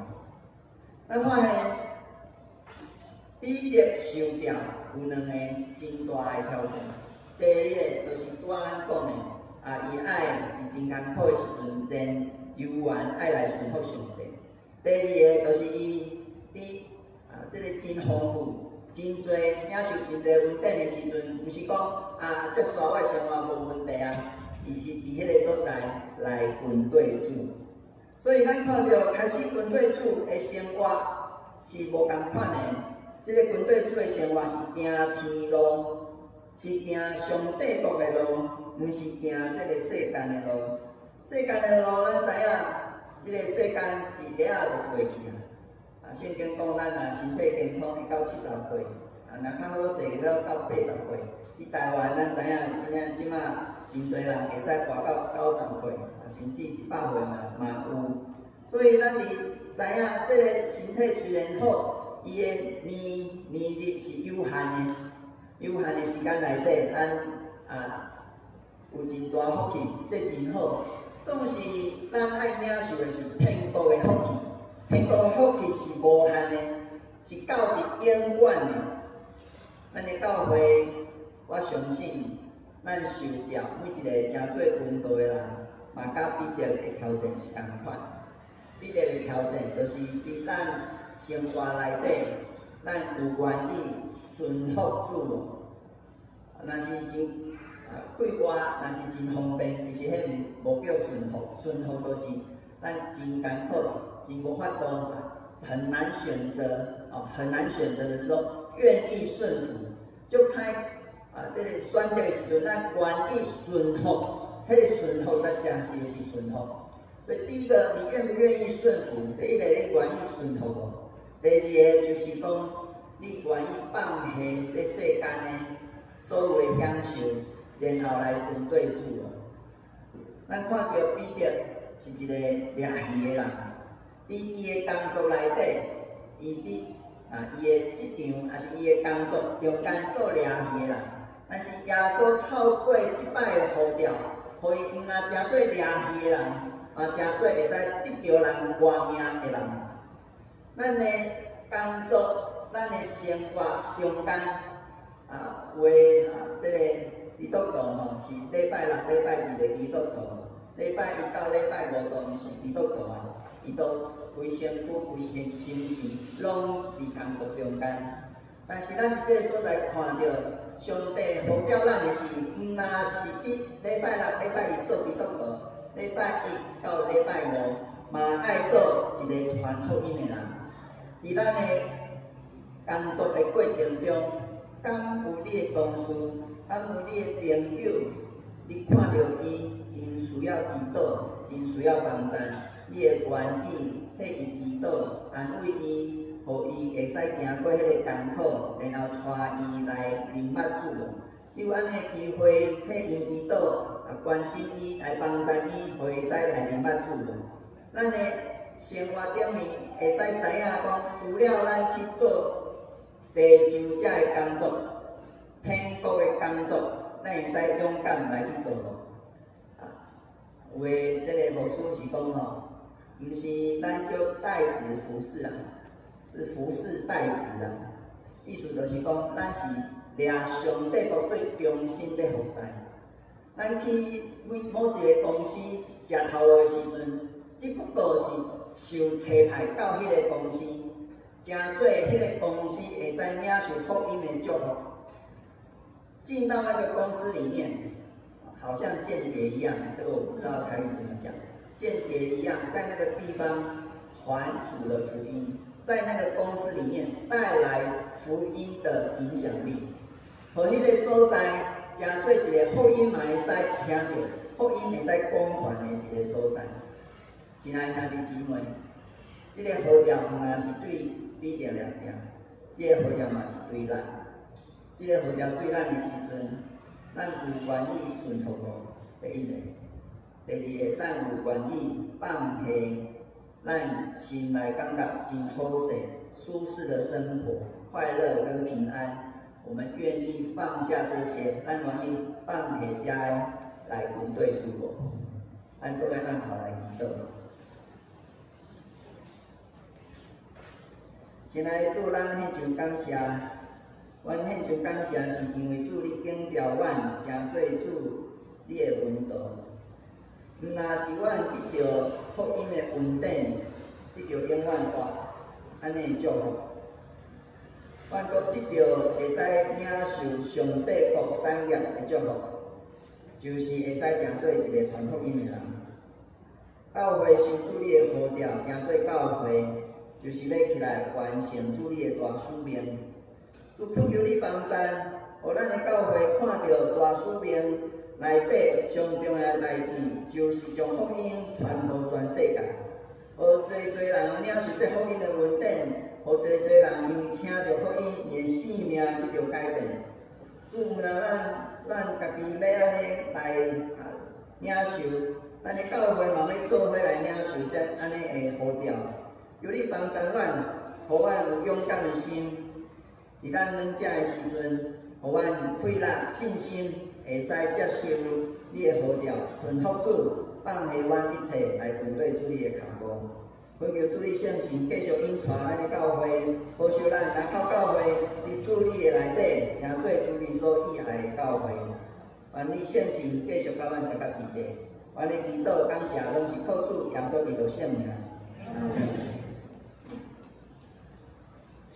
咱發現彼得受著有兩个真大的挑戰。第一个就是拄仔咱講的，啊，伊愛佇真艱苦的時陣，連猶原愛來順服上帝。第二个就是伊佇啊，這个真豐富、真濟領受真濟恩典的時陣，毋是講啊，這煞我的生活無問題啊，伊是佇彼个所在來跟綴主。所以咱看著開始跟綴主的生活是無仝款的。這个跟綴主的生活是行天路，是行上帝國的路，毋是行這个世間的路。世間的路，咱知影，這个世間一下仔就過去啊。啊，聖經講咱若身體健康會到70歲，啊，若較好勢會到80歲。佇台灣，咱知影，這個這馬真濟人會使活到90歲，啊，甚至100歲嘛嘛有。所以咱佇知影，這个身體雖然好，伊的年年日是有限的，有限的時間內底，咱啊有真大福氣，這真好。總是咱愛領受的是天國的福氣，天國的福氣是無限的，是到佇永遠的。咱的教會，我相信咱受召每一个成做門徒的人，嘛佮彼得的挑戰是仝款。彼得的挑戰就是佇咱生活內底，咱有願意順服主無？若是真啊對外，若是真方便，其實彼無叫順服，順服就是咱真艱苦、真無法度，很難選擇哦，很難選擇的時候，願意順服，就歹啊，這个選擇的時陣，咱願意順服，彼个順服才真實是順服。所以第一個，你願不願意順服？第一個，你願意順服無？第二个就是講，你願意放下這世間的所有的享受，然後來跟綴主無？咱看著彼得是一個掠魚的人，佇伊的工作內底，伊佇啊伊的職場，抑是伊的工作中間做掠魚的人。但是耶穌透過這擺的呼召，予伊毋但成做掠魚的人，嘛成做會使得著人活命的人。咱的工作，咱的生活中間啊，有的啊，這个基督徒吼是禮拜六、禮拜日的基督徒，禮拜一到禮拜五都毋是基督徒啊，伊都規身軀、規身心神攏佇工作中間。但是咱佇這个所在看著上帝呼召咱的是，毋若是佇禮拜六、禮拜日做基督徒，禮拜一到禮拜五嘛愛做一個傳福音的人。佇咱的工作的過程中，敢有你的同事，敢有你的朋友，你看著伊真需要祈禱，真需要幫贊，你會願意替伊祈禱，安慰伊，予伊會使行過彼个艱苦，然後帶伊來認捌主無？你有按呢的機會替𪜶祈禱，啊，關心伊，來幫贊伊，予伊會使來認捌主無？咱的生活頂面會使知影講，除了咱去做地上遮的工作，天國的工作，咱會使勇敢來去做無？啊，有的這个牧師是講吼，毋是咱叫帶職服侍啊，是服侍帶職啊。意思就是講，咱是掠上帝國做忠心咧服侍。咱去每某一个公司食頭路的時陣，只不過是受差派到彼个公司，成做彼个公司會使領受福音的祝福。進到那個公司裡面，好像間諜一樣，這個我不知道台語怎麼講，間諜一樣，在那個地方傳主的福音，在那個公司裡面帶來福音的影響力。予彼个所在，成做一个福音嘛會使聽著，福音會使廣傳的一个所在。親愛兄弟姊妹，這个呼召毋若是對彼得爾爾，這个呼召嘛是對咱。這个呼召對咱的時陣，咱有願意順服無？第一个，第二个，咱有願意放下咱心內感覺真好勢、舒適的生活、快樂跟平安，我們願意放下這些，咱願意放下這个來跟隨主無？咱做伙按頭來祈禱。親愛的主，咱獻上感謝。阮獻上感謝，是因為主你揀召阮，成做主你的門徒。毋若是阮得著福音的恩典，得著永遠活，按呢的祝福，阮閣得著會使領受上帝國產業的祝福，就是會使成做一個傳福音的人。教會受主你的呼召，成做教會，就是欲起來完成主你的大使命。主懇求你幫贊，予咱的教會看著大使命內底上重要的代誌，就是將福音傳予全世界。予濟濟人領受這福音的恩典，予濟濟人因為聽著福音，伊的生命得著改變。主，若咱家己欲按呢來領受，咱的教會嘛欲做伙來領受這按呢的呼召。求你幫贊阮，予阮有勇敢的心。佇咱軟弱的時陣，予阮氣力、信心，會使接受你的呼召，順服主，放下阮一切來跟隨主你的腳步。懇求主你聖神繼續引帶咱的教會，保守咱林口教會佇主你的內底，成做主你所喜愛的教會。願你聖神繼續佮阮相佮佇咧。阮的祈禱感謝，攏是靠主耶穌基督聖名。阿們。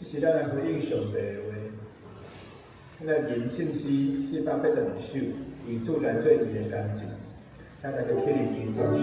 這是咱來回應上帝的話。咱來吟聖詩482首，以主來做伊的工作，請大家起立吟這首。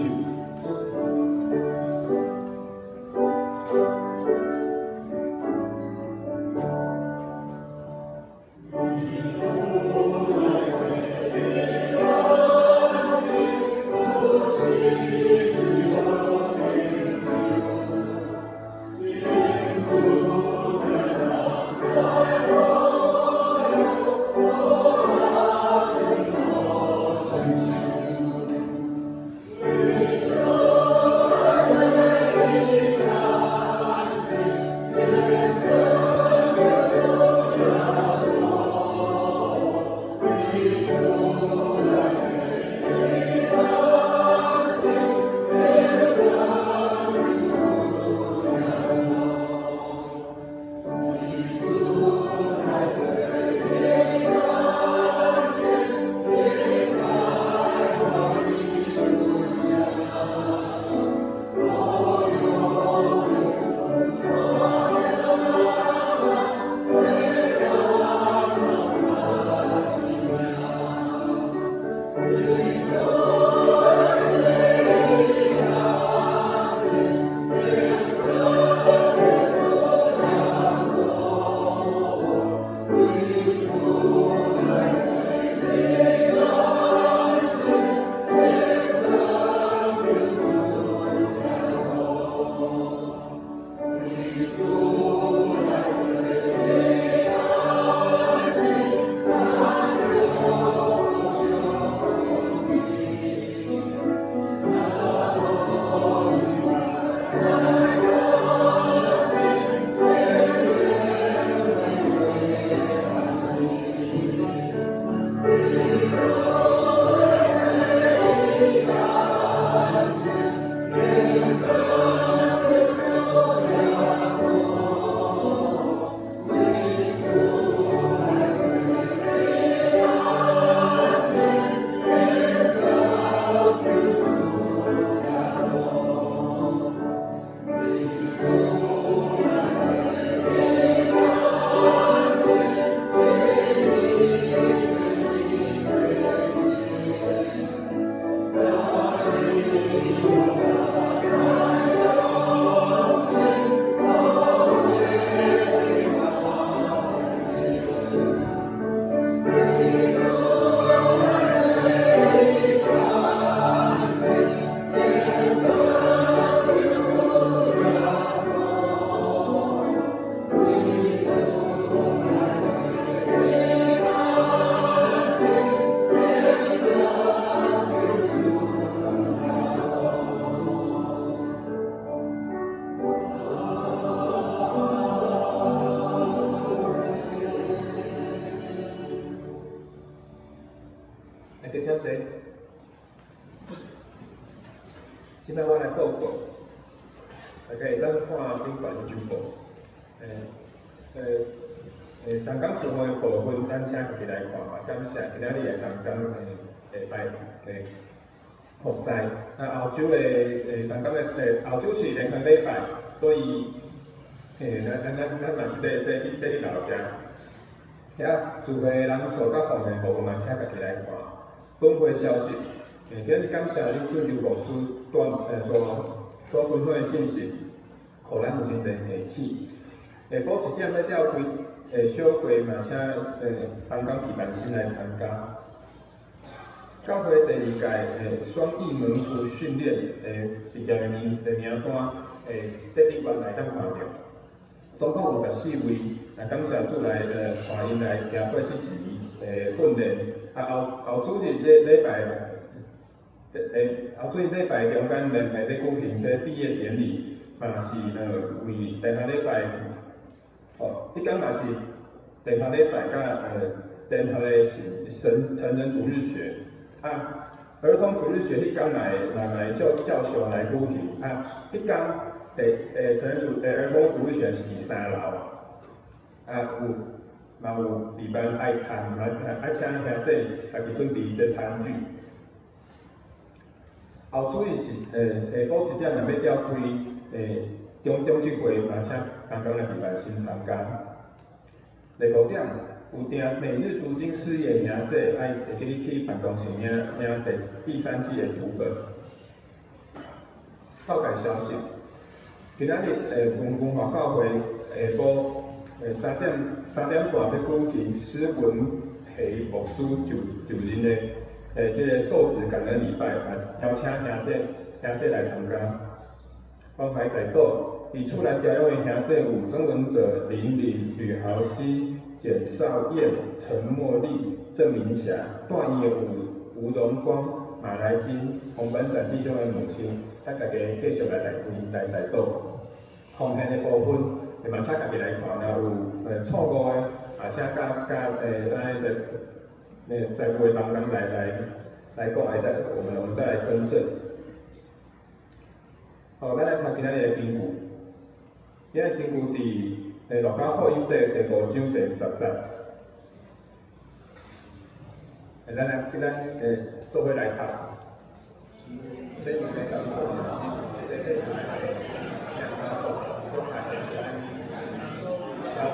来，请坐。这摆我来报告，大家会当看顶悬的周报。同工事务的部分，咱请家己来看嘛。感谢今仔日的同工拜服侍。那后周的同工的后周是连续礼拜，所以咱嘛是咧留遮。遐聚会人数佮奉献部分嘛，请家己来看。本会消息，今日感谢李俊刘牧师短所分享的信息，予咱有真济提醒。下晡1点欲召开小会嘛，请同工备办心来参加。教会第二届双翼门徒训练毕业的名单，得伫原来当看著。总共有14位，啊，感谢主来带𪜶来行过这一年训练。啊，后后主日礼礼拜，后主日礼拜中间连续咧举行这毕业典礼，嘛是为第下礼拜，吼，彼工嘛是第下礼拜佮联合的是成人主日学，啊，儿童主日学彼工来照常来举行，啊，彼工第成人主儿童主日学是伫3楼，啊有。嘛有备办爱餐，嘛爱请兄弟家己准备这餐具。后主日下晡1点若欲召开中职会，嘛请同工来备办心参加。第五点，有订每日读经事业兄弟，爱会记你去办公室领第三季的读本。报告消息，今仔日文化教会下晡3点半欲举行施文培牧师就任的这个受职感恩礼拜，嘛邀请兄弟来参加。关怀代祷，伫厝内调养的兄弟有曾文德、林林、吕豪熙、简少燕、陈茉莉、郑明霞，住院的有吴荣光、马来金、洪本展弟兄的母亲，请大家继续来代来代祷。奉献的部分，嘛请家己来看，若有错误的，啊，请佮咱个在务的同工来讲，会再我们再来更正。好，咱来读今仔日的经句。今仔日经句伫路加福音第五章第10节。咱来，咱做伙来读。这是耶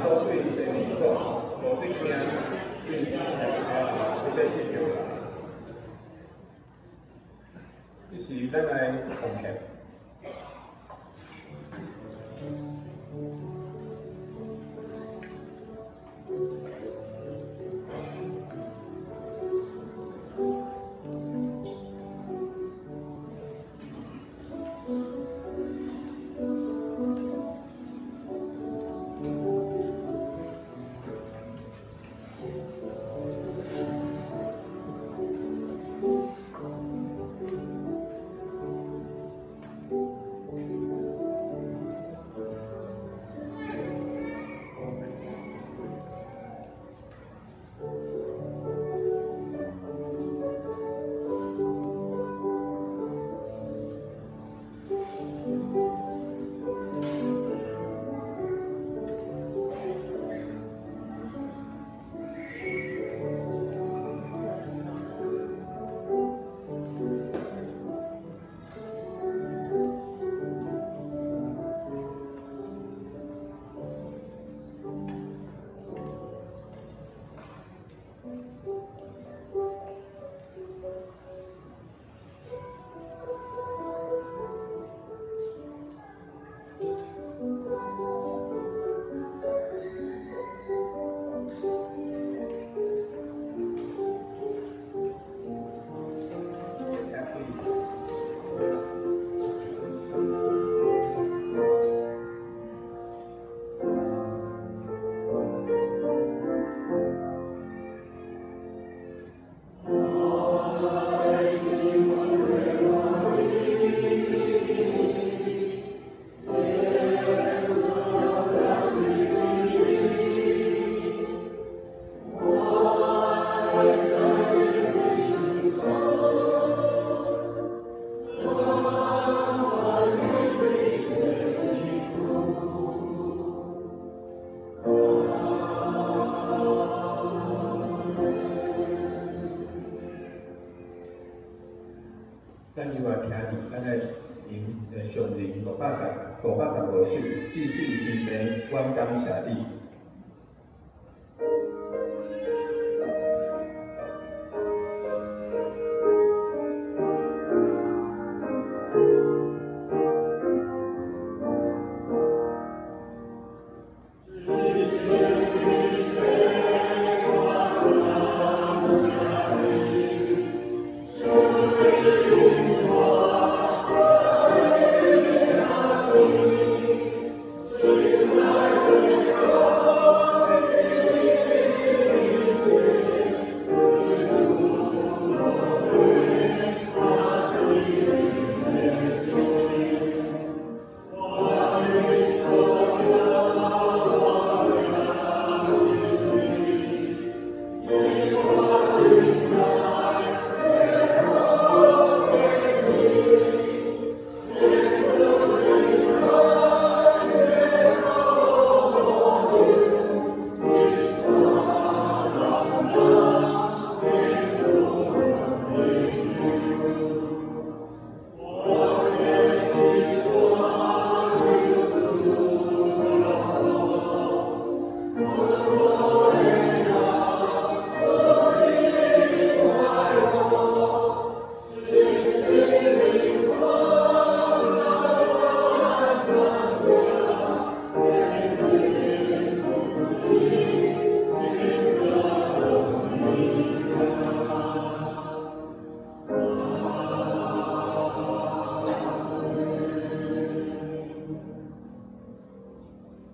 稣对西门讲：“无得惊，对这个得救啦。”这时咱来奉献。来徛伫咱的吟上人515首，至圣天父，阮感谢你。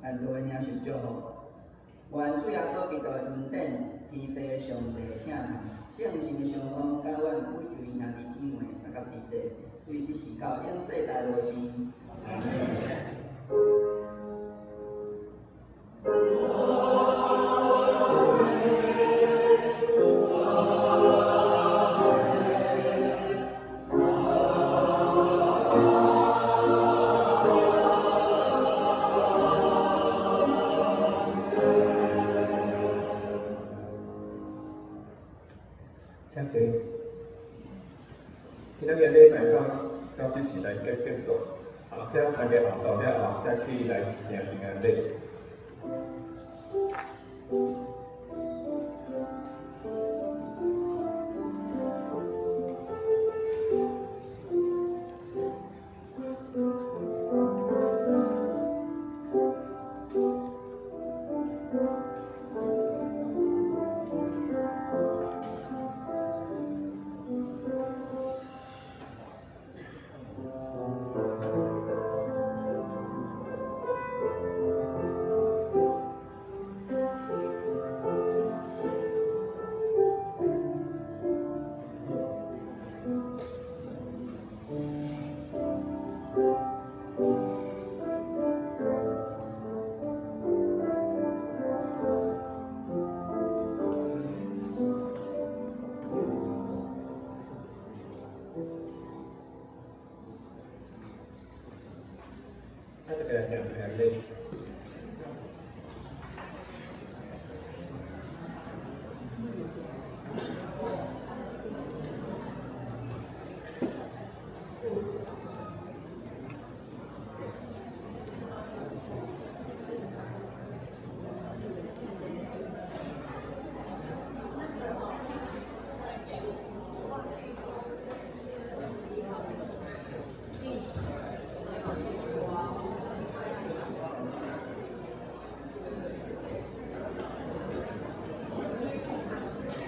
咱做伙领受祝福，愿主耶穌基督的恩典、天父上帝的疼愛、聖神的相通，佮阮每一位兄弟姊妹相佮伫底，對這時到永世代無盡。阿們。請坐。今仔日禮拜到這時來結束，啊，請大家後晝了後，再去來行平安禮。咱大家來行平安禮。